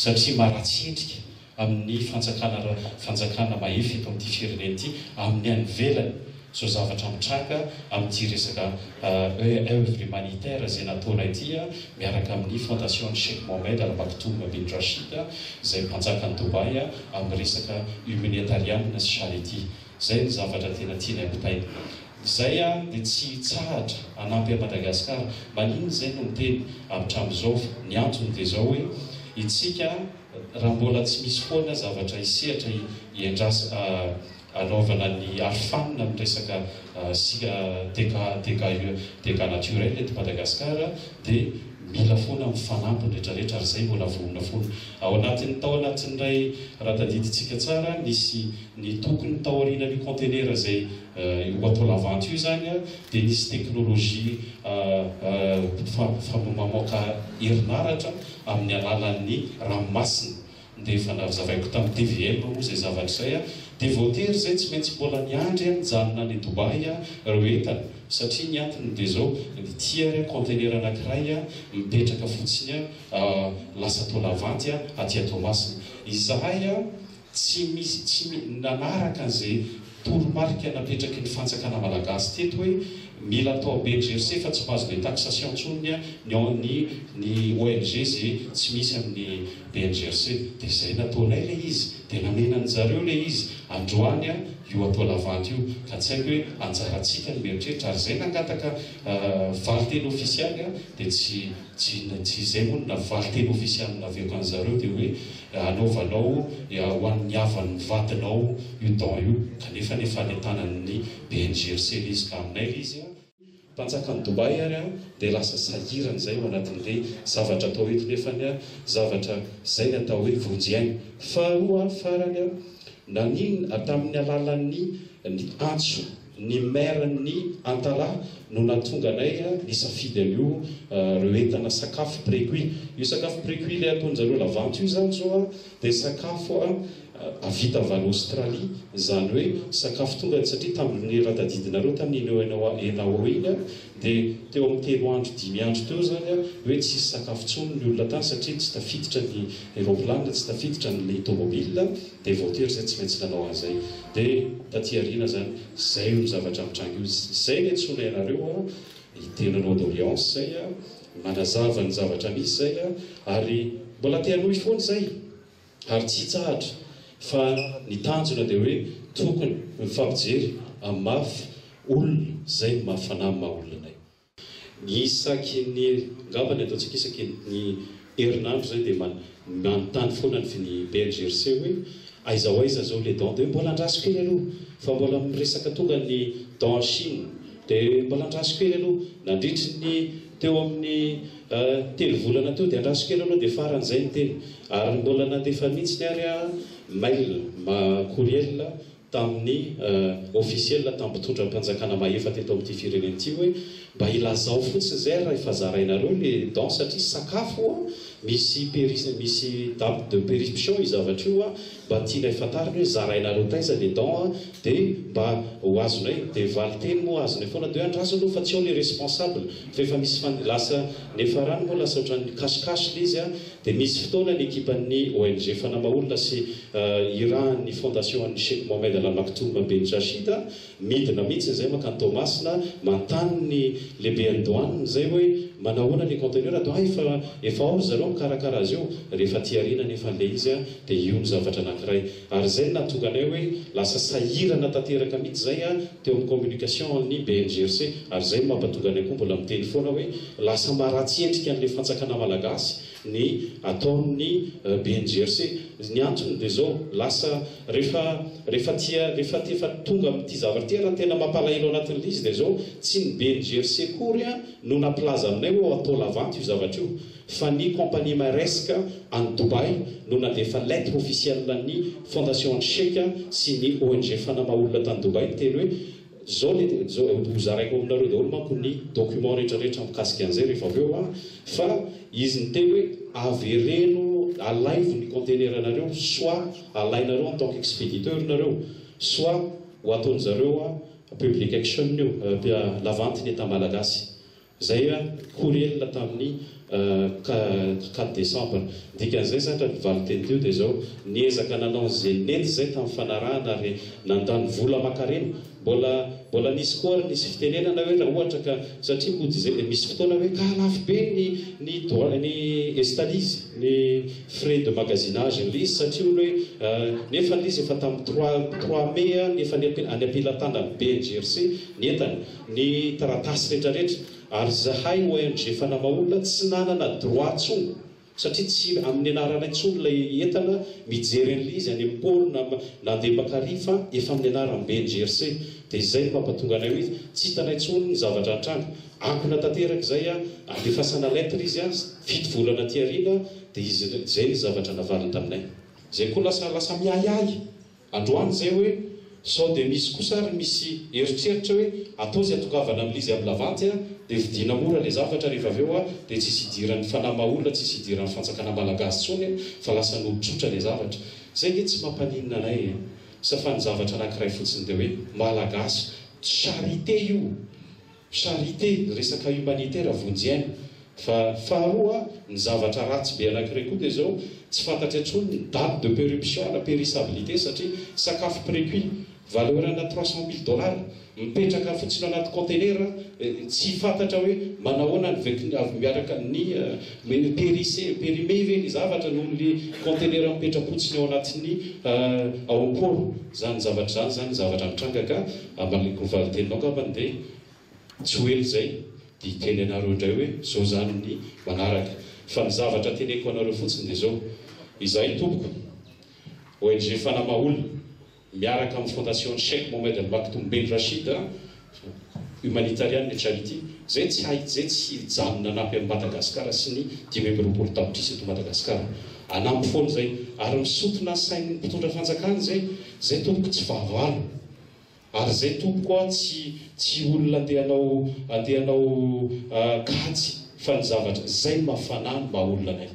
Satria maharatsy endrika amin'ny fanjakana fanjakana mahefa eto amin'ity firenena ity amin'ny any ivelany izao zavatra mitranga amin'ity resaka oeuvre humanitaire izay nataonay ity miaraka amin'ny Fondation Sheikh Mohammed Al Maktoum bin Rashid izay mpanjakan'i Dubaï amin'ny resaka humanitarian sy charity. Izay no zavatra tena tianay ampitaina. Izay dia tsy hitsahatra hanampy an'i Madagasikara. Maninona izay no miteny hatramin'izao fa ny antony dia izao hoe itsika raha mbola tsy misy foana zavatra hisehatra hiandrasa hanaovana ny arofanina amin'ny resaka dégâts dégâts naturels eto Madagasikara dia mila foana mifanampy ny rehetrarehetra ary izay mbola vonona foana. Ao anatin'ny tao anatin'ilay raha tadidintsika tsara nisy Ny tokony taorianan'io conteneur izay ho atao lavanty io izany dia nisy technologie mamoaka herinaratra amin'ny alalan'ny ranomasina dia efa nazavaiko tamin'ny tvm moa izay zavatra izay dia voatery izay tsy maintsy mbola niandry nijanona any Dubaï ireo entana satria ny antony dia izao ity ary conteneur anankiray mipetraka fotsiny lasa atao lavanty aty Toamasina izahay. Tsy misy tsy nanaraka an'izay toromarika napetraky ny fanjakana malagasy teto hoe mila atao BNGRC fa tsy mahazo détaxation intsony ny ny ny ONG ze tsy misy amin'ny BNGRC dia izay nataonay ilay izy dia namena an'zareo ilay izy androany io atao lavanty io ka tsy haiko hoe anjarantsika ny mieritreritra ary izay nangataka valinteny ofisialy dia tsy tsy tsy izay moa no navalinteny ofisialy naveoko an'zareo dia hoe Anaovanao ho an'ny havan'ny vadinao io don io kanefa ny efa any an-tanan'ny BNGRC ilay izy ka aminay ilay izy a! Mpanjakan'i Dubaï ary a dia lasa sahirana izay ao anatin'ilay zavatra atao eto nefany a zavatra izay ny atao hoe vonjy aina. Faharoa farany a naninona tamin'ny alalan'ny ny antso Ny maire ny Antalaha no nahatonga anay nisafidy an'io reo entana sakafo précuit. Io sakafo précuit ilay ataonjareo lavanty io izany zao dia sakafo vita avy any Australie, izany hoe sakafo tonga satria tamin'ny raha tadidinareo tamin'iny ENAO iny dia teo amin'ny 3 andro 5 andro teo izany hoe tsisy sakafo intsony ny olona tany satria tsy tafiditra ny aeroplane, tsy tafiditra ny tomobile. Dia voatery zay tsy maintsy nanao an'izay. Dia taty aoriana zany, zay io zavatra mitranga io. Zay ny antsoinay anareo a, hiteny anao doléance zay a, manazava ny zavatra misy zay a, ary mbola te hanohy foana zay, ary tsy hitsahatra, fa ny tanjona dia hoe tokony mifampijery amin'ny maha olona, zay no maha fanahy maha olona anay. Ny isaky ny, angamba ny ataontsika isaky ny herinandro izay dia manontany foana ny ny BNGRC hoe aiza ho aiza izao ilay don dia hoe mbola andraso kely aloha fa mbola miresaka tonga ny don Chine dia mbola andraso kely aloha nandritry ny teo amin'ny 3 volana teo dia andraso kely aloha dia farany izay ny teny ary mbola nandefa mihitsy ary mail ma courriel tamin'ny officiel tamin'ny mpitondra mpanjakana mahefa teto amin'ity firenena ity hoe mba ilazao fotsiny izay ary raha efa zarainareo le don satria sakafo a misy péris misy date de péremption io zavatra io a mba tianay fantarina hoe zarainareo taiza le don a dia mba ho azonay dia valinteny moa azonay foana dia hoe andraso aloha fa tsy ao le responsable fa efa misy fan lasa nefa rano moa lasa ohatran'ny cache cache le izy a Dia misy fotoana ny ekipan'ny ONG Fanamaolona sy irahan'ny Fondation an'ny Sheikh Mohammed Al Maktoum Ben Rashid midina mihitsy izay mankany Toamasina manontany ny lehiben'ny douane izay hoe manahoana ny conteneur dia hay efa efa ao ry zareo mikarakara azy io rehefa aty aoriana anefa ilay izy dia io ny zavatra anankiray ary izay no nahatonga anay hoe lasa sahirana tanteraka mihitsy izay teo amin'ny communication ny BNGRC ary izay no mampatonga anay koa mbola miteny foana hoe lasa maharatsy endrika an'ilay fanjakana malagasy ny ataon'ny BNGRC. Ny antony dia izao, lasa rehefa rehefa tia rehefa efa tonga amin'ity zavatra ity ary ny tena mampalahelo anatin'ilay izy dia izao, tsy ny BNGRC akory no nampilaza aminay hoe atao lavanty io zavatra io fa ny compagnie Maersk any Dubaï no nandefa lettre officielle ny fondation an'i Sheikh sy ny ONG Fanama olona tany Dubaï niteny hoe zao le zao ho zaraiko aminareo daholo manko ny document rehetra rehetra mikasika an'izay rehefa avy eo an fa izy niteny hoe avereno alaivo ny container nareo soit alainareo en tant qu'expéditeur nareo soit ho ataon'zareo public action io lavanty ny Etat malagasy. Izay courriel tamin'ny quatre décembre. Ny dikan'izay izany raha ny valinteny teo dia izao, niezaka nanao an'izay nety izay tamin'ny fanarahana ary nandany vola aman-karena. Mbola mbola nisy koa ary nisy fitenenana hoe raha ohatra ka satria mody izay misy fotoana hoe ka lafo be ny ny droit ny estalizy, ny frais de magasinage an'ilay izy satria hono hoe nefa ilay izy efa tamin'ny trois trois mai nefa any any am-pelatanan'ny BNGRC ny entana. ny taratasy retraretra ary zahay ONG Fanamaolona tsy nanana droit tsony satria tsy amin'ny anaranay tsony ilay entana mijery an'ilay izy any amin'ny port na na andeha maka ary fa efa amin'ny anaran'ny BNGRC dia izay no mampatonga anay hoe tsy hitanay tsony ny zavatra nitranga akona tanteraka izay a andefasana lettre izy a fito volana aty aoriana dia izy izay ny zavatra navaliny taminay izay koa lasa lasa miahiahy Androany izay hoe sao dia misy kosa ary misy eritreritra hoe atao izay atongavana amin'izy amin'ny lavanty a, dia vidiana mora ilay zavatra rehefa avy eo a, dia tsisy idiran'ny fanahy maha olona, tsisy idiran'ny fanjakana malagasy intsony fa lasa n'olon-tsotra ilay zavatra. Izay ange tsy mampaninona anay e! Sa fa ny zavatra anankiray fotsiny dia hoe malagasy, charité io! Charité, resaka humanitaire vonjy aina. Fa faharoa, ny zavatra ratsy be anankiray koa dia izao, tsy fantatra intsony ny date de perruption na périssabilité satria sakafo précuit, valeur ana 300 mille dollars, mipetraka fotsiny ao anaty container, tsy fantatra hoe manahoana ny vec avy miaraka ny périssé, périmé ve ny zavatra noho ny container mipetra-potsiny ao anatin'ny ao am-port. Izany zavatra izany izany ny zavatra mitranga ka Hamaliko ny valin-teninao angambany dia tsy ho ela izay dia hiteny anareo indray hoe izao izany ny manaraka. Fa ny zavatra teneniko anareo fotsiny dia izao, izahay tompoko, ONG Fanamaola, miaraka amin'ny Fondation Sheikh Mohammed Al Maktoum Ben Rashid Humanitarian Charity, izay tsy hay, izay tsy hijanona hanampy an'i Madagasikara sy ny 25 tapitrisa eto Madagasikara. Hanampy foana izay. Ary misotona sain'ny mpitondra fanjakana izay, izay tompoko tsy fahavalo. Ary zay tompoko a tsy tsy olona andeha hanao andeha hanao kajy fa ny zavatra zay no maha fanahy ny maha olona anay.